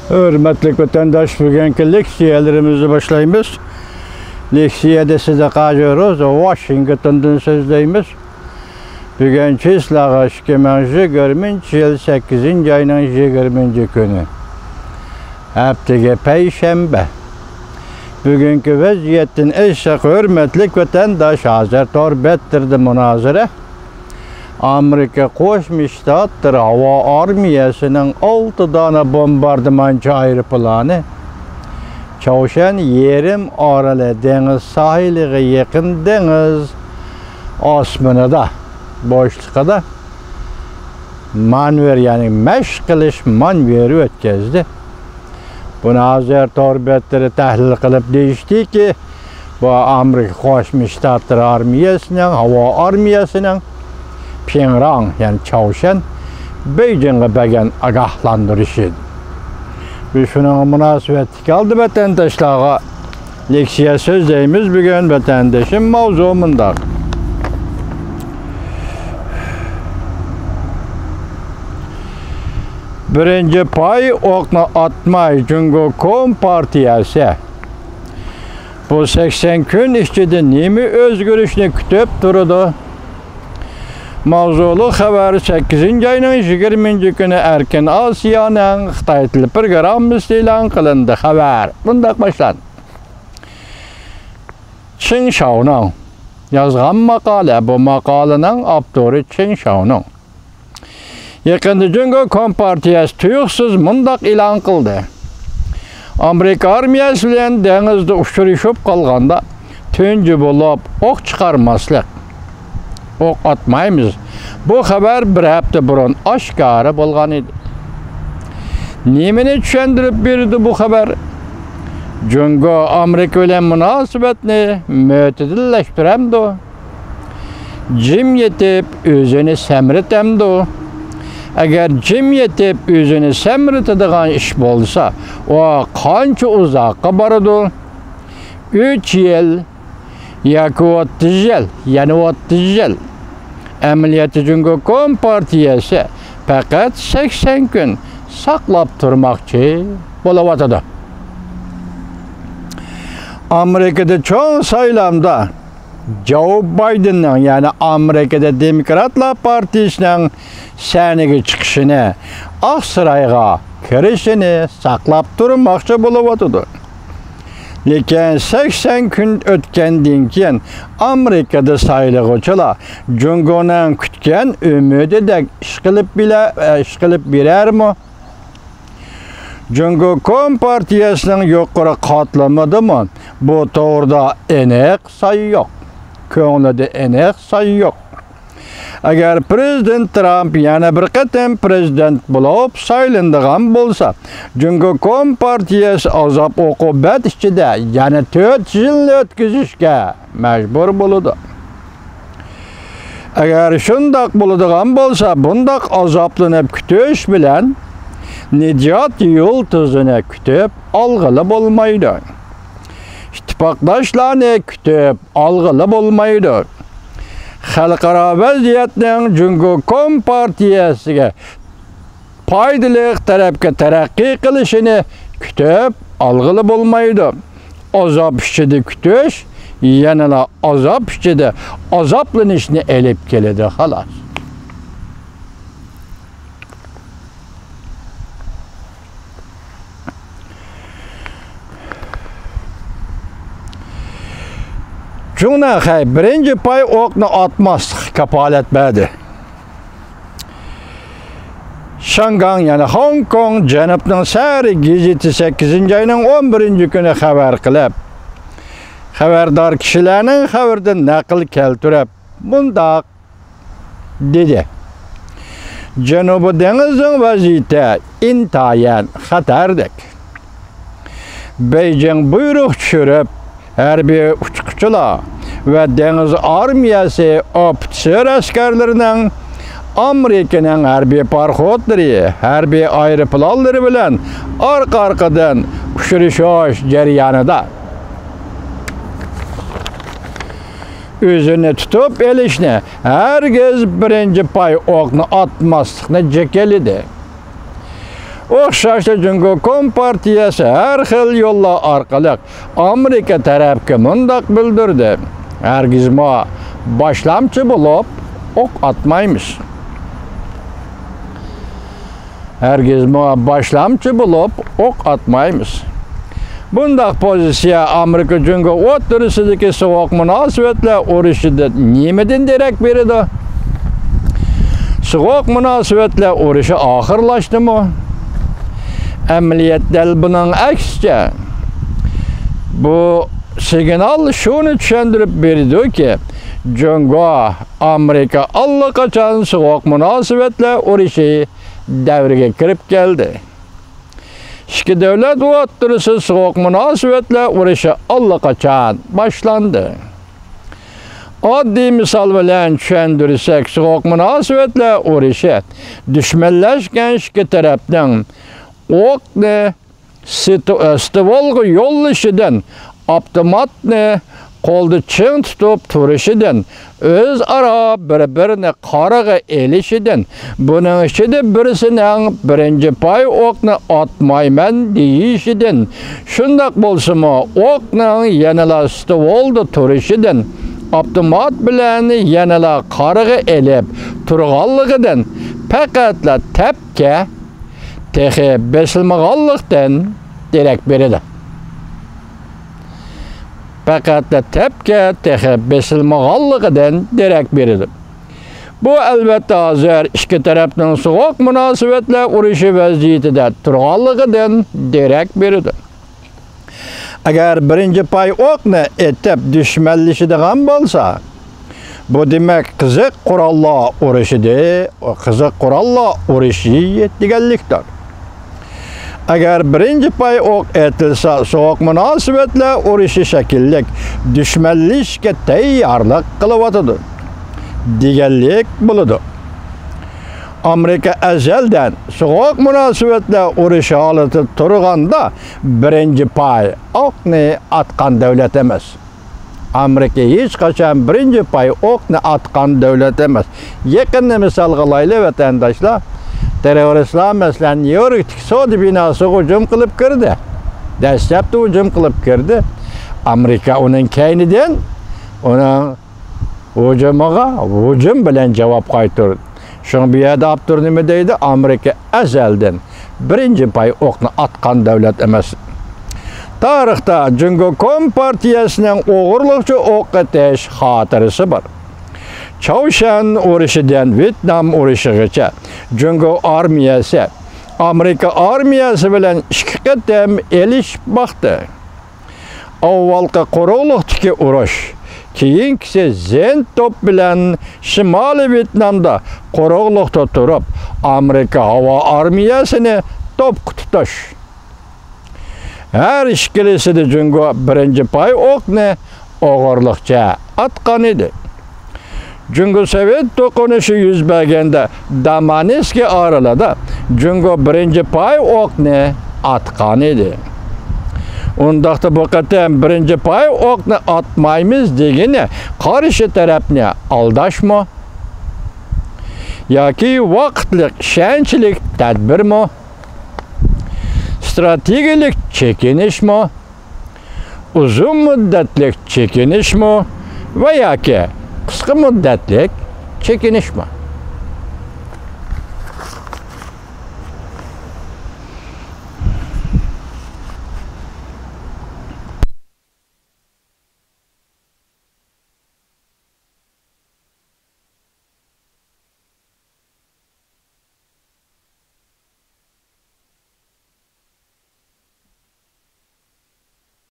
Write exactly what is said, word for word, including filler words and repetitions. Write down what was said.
ھۆرمەتلىك ۋەتەنداش، بۈگۈنكى لېكسىيەلىرىمىزنى باشلايمىز. لېكسىيەدە سىدىق ھاجى روزا، ۋاشىنگتوندىن سۆزلەيمىز. بۈگۈن چىسلاغا ئىككى مىڭ يىگىرمىنچى يىل سەككىزىنچى ئاينىڭ يىگىرمىنچى كۈنى. ھەپتىگە پەيشەنبە. بۈگۈنكى ۋەزىيەتتىن ئېيتساق، ھۆرمەتلىك ۋەتەنداش، ھازىر تور بەتلىرىدە مۇنازىرە. ئامېرىكا قوشما شتاتلىرى ھاۋا ئارمىيەسىنىڭ ئالتە دانە بومباردىمانچى ئايروپىلانى چاۋشيەن يېرىم ئارىلى دېڭىز ساھىلىغا يېقىن دېڭىز ئاسمىنىدا، بوشلۇقىدا مانېۋىر، يەنى مەشىق قىلىش مانېۋىرى ئۆتكۈزدى. بۇنى ھازىر تور بەتلىرى تەھلىل قىلىپ دېيىشتىكى، بۇ ئامېرىكا قوشما شتاتلىرى ئارمىيەسىنىڭ، ھاۋا ئارمىيەسىنىڭ پيۇڭياڭ، يەنى چاۋشيەن، بېيجىڭغا بەرگەن ئاگاھلاندۇرۇشى. بىز شۇنىڭغا مۇناسىۋەتلىك ھالدا ۋەتەنداشلارغا لېكسىيە سۆزلەيمىز بۈگۈن. ۋەتەندىشىم، ماۋزۇ مۇنداق. بىرىنچى پاي ئوقنى ئاتماي جۇڭگو كومپارتىيەسى بۇ سەكسەن كۈن ئىچىدە نېمە ئۆزگىرىشنى كۈتۈپ تۇرىدۇ؟ ماۋزۇلۇق خەۋەر سەككىزىنچى ئاينىڭ يىگىرمىنچى كۈنى ئەركىن ئاسىيانىڭ خىتاي تىلى پروگراممىسىدا ئېلان قىلىندى. خەۋەر مۇنداق باشلاندى. چېڭ شاۋنىڭ يازغان ماقالە، بۇ ماقالىنىڭ ئاپتورى چېڭ شاۋنىڭ. يېقىندا جۇڭگو كومپارتىيەسى تۇيۇقسىز مۇنداق ئېلان قىلدى: ئامېرىكا ئارمىيەسى بىلەن دېڭىزدا ئۇچرىشىپ قالغاندا، تۇنجى بولۇپ ئوق چىقارماسلىق، ئوق ئاتمايمىز. بۇ خەۋەر بىر ھەپتە بۇرۇن ئاشكارا بولغان ئىدى. نېمىنى چۈشەندۈرۈپ بېرىدۇ بۇ خەۋەر؟ جۇڭگو ئامېرىكا بىلەن مۇناسىۋەتنى مۆتىدىللەشتۈرەمدۇ؟ جىم يېتىپ ئۆزىنى سەمرىتەمدۇ؟ ئەگەر جىم يېتىپ ئۆزىنى سەمرىتىدىغان ئىش بولسا، ئۇ قانچە ئۇزاققا بارىدۇ؟ ئۈچ يىل ياكى ئوتتۇز يىل، يەنە ئوتتۇز يىل. ئەمەلىيەتتە جۇڭگو كومپارتىيەسى پەقەت سەكسەن كۈن ساقلاپ تۇرماقچى بولۇۋاتىدۇ. ئامېرىكىدا چوڭ سايلامدا جو بايدېننىڭ، يەنى ئامېرىكىدا دېموكراتلار پارتىيىسىنىڭ سەھنىگە چىقىشىنى، ئاق سارايغا كىرىشىنى ساقلاپ تۇرماقچى بولۇۋاتىدۇ. لېكىن سەكسەن كۈن ئۆتكەندىن كېيىن ئامېرىكىدا سايلىغۇچىلار جۇڭگونىڭ كۈتكەن ئۈمىدىدەك ئىش قىلىپ بىلە-، ئىش قىلىپ بېرەرمۇ؟ جۇڭگو كومپارتىيەسىنىڭ يۇقىرى قاتلىمىدىمۇ بۇ توغرىدا ئېنىق سايە يوق، كۆڭلىدە ئېنىق سايە يوق. ئەگەر پىرېزىدېنت ترامپ يەنە بىر قېتىم پىرېزىدېنت بولۇپ سايلىنىدىغان بولسا، جۇڭگو كومپارتىيەسى ئازاب-ئوقۇبەت ئىچىدە يەنە تۆت يىلنى ئۆتكۈزۈشكە مەجبۇر بولىدۇ. ئەگەر شۇنداق بولىدىغان بولسا، بۇنداق ئازابلىنىپ كۈتۈش بىلەن نىجات يۇلتۇزىنى كۈتۈپ ئالغىلى بولمايدۇ. ئىتتىپاقداشلارنى كۈتۈپ ئالغىلى بولمايدۇ. خەلقئارا ۋەزىيەتنىڭ جۇڭگو كومپارتىيەسىگە پايدىلىق تەرەپكە تەرەققىي قىلىشىنى كۈتۈپ ئالغىلى بولمايدۇ. ئازاب ئىچىدە كۈتۈش يەنىلا ئازاب ئىچىدە ئازابلىنىشنى ئېلىپ كېلىدۇ، خالاس. جۇڭنەنخەي بىرىنچى پاي ئوقنى ئاتماسلىققا كاپالەت بەردى. شياڭگاڭ، يەنى خوڭكوڭ جەنۇبنىڭ سەھەرى گېزىتى سەككىزىنچى ئاينىڭ ئون بىرىنچى كۈنى خەۋەر قىلىپ، خەۋەردار كىشىلەرنىڭ خەۋىرىدىن نەقىل كەلتۈرۈپ مۇنداق دېدى: جەنۇبىي دېڭىزنىڭ ۋەزىيىتى ئىنتايىن خەتەردەك. بېيجىڭ بۇيرۇق چۈشۈرۈپ، ھەربىي ئۇچقۇچىلار ۋە دېڭىز ئارمىيەسى ئوفىتسېر ئەسكەرلىرىنىڭ ئامېرىكىنىڭ ھەربىي پاراخوتلىرى، ھەربىي ئايروپىلانلىرى بىلەن ئارقا-ئارقىدىن ئۇچرىشىش جەريانىدا ئۆزىنى تۇتۇپ ئېلىشنى، ھەرگىز بىرىنچى پاي ئوقنى ئاتماسلىقنى جېكىلىدى. ئوخشاشلا جۇڭگو كومپارتىيەسى ھەر خىل يوللار ئارقىلىق ئامېرىكا تەرەپكە مۇنداق بىلدۈردى: ھەرگىزمۇ باشلامچى بولۇپ ئوق ئاتمايمىز. ھەرگىزمۇ باشلامچى بولۇپ ئوق ئاتمايمىز. بۇنداق پوزىتسىيە ئامېرىكا جۇڭگو ئوتتۇرىسىدىكى سوغۇق مۇناسىۋەتلەر ئۇرۇشىدا نېمىدىن دېرەك بېرىدۇ؟ سوغۇق مۇناسىۋەتلەر ئۇرۇشى ئاخىرلاشتىمۇ؟ ئەمەلىيەتتە دەل بۇنىڭ ئەكسىچە. بۇ سىگنال شۇنى چۈشەندۈرۈپ بېرىدۇكى، جۇڭگو ئامېرىكا ئاللىقاچان سوغۇق مۇناسىۋەتلەر ئۇرۇشى دەۋرىگە كىرىپ كەلدى. ئىككى دۆلەت ئوتتۇرىسىدا سوغۇق مۇناسىۋەتلەر ئۇرۇشى ئاللىقاچان باشلاندى. ئاددىي مىسال بىلەن چۈشەندۈرسەك، سوغۇق مۇناسىۋەتلەر ئۇرۇشى دۈشمەنلەشكەن ئىككى تەرەپنىڭ ئوقنى ستو-، ئە، ستىۋولغا يوللىشىدىن، ئاپتوماتنى قولدا چىڭ تۇتۇپ تۇرۇشىدىن، ئۆزئارا بىر-بىرىنى قارىغا ئېلىشىدىن، بۇنىڭ ئىچىدە بىرسىنىڭ بىرىنچى پاي ئوقنى ئاتمايمەن دېيىشىدىن، شۇنداق بولسىمۇ، ئوقنىڭ يەنىلا ستىۋولدا تۇرۇشىدىن، ئاپتومات بىلەن يەنىلا قارىغا ئېلىپ تۇرغانلىقىدىن، پەقەتلا تەپكە تېخى بېسىلمىغانلىقتىن دېرەك بېرىدۇ. پەقەتلا تەپكە تېخى بېسىلمىغانلىقىدىن دېرەك بېرىدۇ. بۇ، ئەلۋەتتە، ھازىر ئىككى تەرەپنىڭ سوغۇق مۇناسىۋەتلەر ئۇرۇشى ۋەزىيىتىدە تۇرغانلىقىدىن دېرەك بېرىدۇ. ئەگەر بىرىنچى پاي ئوقنى ئېتىپ دۈشمەنلىشىدىغان بولسا، بۇ دېمەك قىزىق قوراللار ئۇرۇشىدى، قىزىق قوراللار ئۇرۇشى دېگەنلىكتۇر. ئەگەر بىرىنچى پاي ئوق ئېتىلسا، سوغۇق مۇناسىۋەتلەر ئۇرۇشى شەكىللىك دۈشمەنلىشىشكە تەييارلىق قىلىۋاتىدۇ دېگەنلىك بولىدۇ. ئامېرىكا ئەزەلدىن سوغۇق مۇناسىۋەتلەر ئۇرۇشى ھالىتىدە تۇرغاندا بىرىنچى پاي ئوقنى ئاتقان دۆلەت ئەمەس. ئامېرىكا ھېچقاچان بىرىنچى پاي ئوقنى ئاتقان دۆلەت ئەمەس. يېقىننى مىسالغا ئالايلى، ۋەتەنداشلار. تېررورىستلار، مەسىلەن، نيۇ يوركتىكى سودا بىناسىغا ھۇجۇم قىلىپ كىردى. دەسلەپتە ھۇجۇم قىلىپ كىردى. ئامېرىكا ئۇنىڭ كەينىدىن ئۇنىڭ ھۇجۇمىغا ھۇجۇم بىلەن جاۋاب قايتۇردى. شۇڭا بۇ يەردە ئاپتور نېمە دەيدۇ؟ ئامېرىكا ئەزەلدىن بىرىنچى پاي ئوقنى ئاتقان دۆلەت ئەمەس. تارىختا جۇڭگو كومپارتىيەسىنىڭ ئوغرىلىقچە ئوق ئېتىش خاتىرىسى بار. چاۋشيەن ئۇرۇشىدىن ۋيېتنام ئۇرۇشىغىچە جۇڭگو ئارمىيەسى ئامېرىكا ئارمىيەسى بىلەن ئىككى قېتىم ئېلىشىپ باقتى. ئاۋۋالقى قۇرۇقلۇقتىكى ئۇرۇش، كېيىنكىسى زېنتوپ بىلەن شىمالىي ۋيېتنامدا قۇرۇقلۇقتا تۇرۇپ، ئامېرىكا ھاۋا ئارمىيەسىنى توپقا تۇتۇش. ھەر ئىككىلىسىدە جۇڭگو بىرىنچى پاي ئوقنى ئوغرىلىقچە ئاتقان ئىدى. جۇڭگو سوۋېت توقۇنۇشى يۈز بەرگەندە دامانسكى ئارىلىدا جۇڭگو بىرىنچى پاي ئوقنى ئاتقان ئىدى. ئۇنداقتا بۇ قېتىم بىرىنچى پاي ئوقنى ئاتمايمىز دېگىنى قارشى تەرەپنى ئالداشمۇ؟ ياكى ۋاقىتلىق ئىشەنچلىك تەدبىرمۇ؟ ستراتېگىيەلىك چېكىنىشمۇ؟ ئۇزۇن مۇددەتلىك چېكىنىشمۇ ۋە ياكى قىسقا مۇددەتلىك چېكىنىشمۇ؟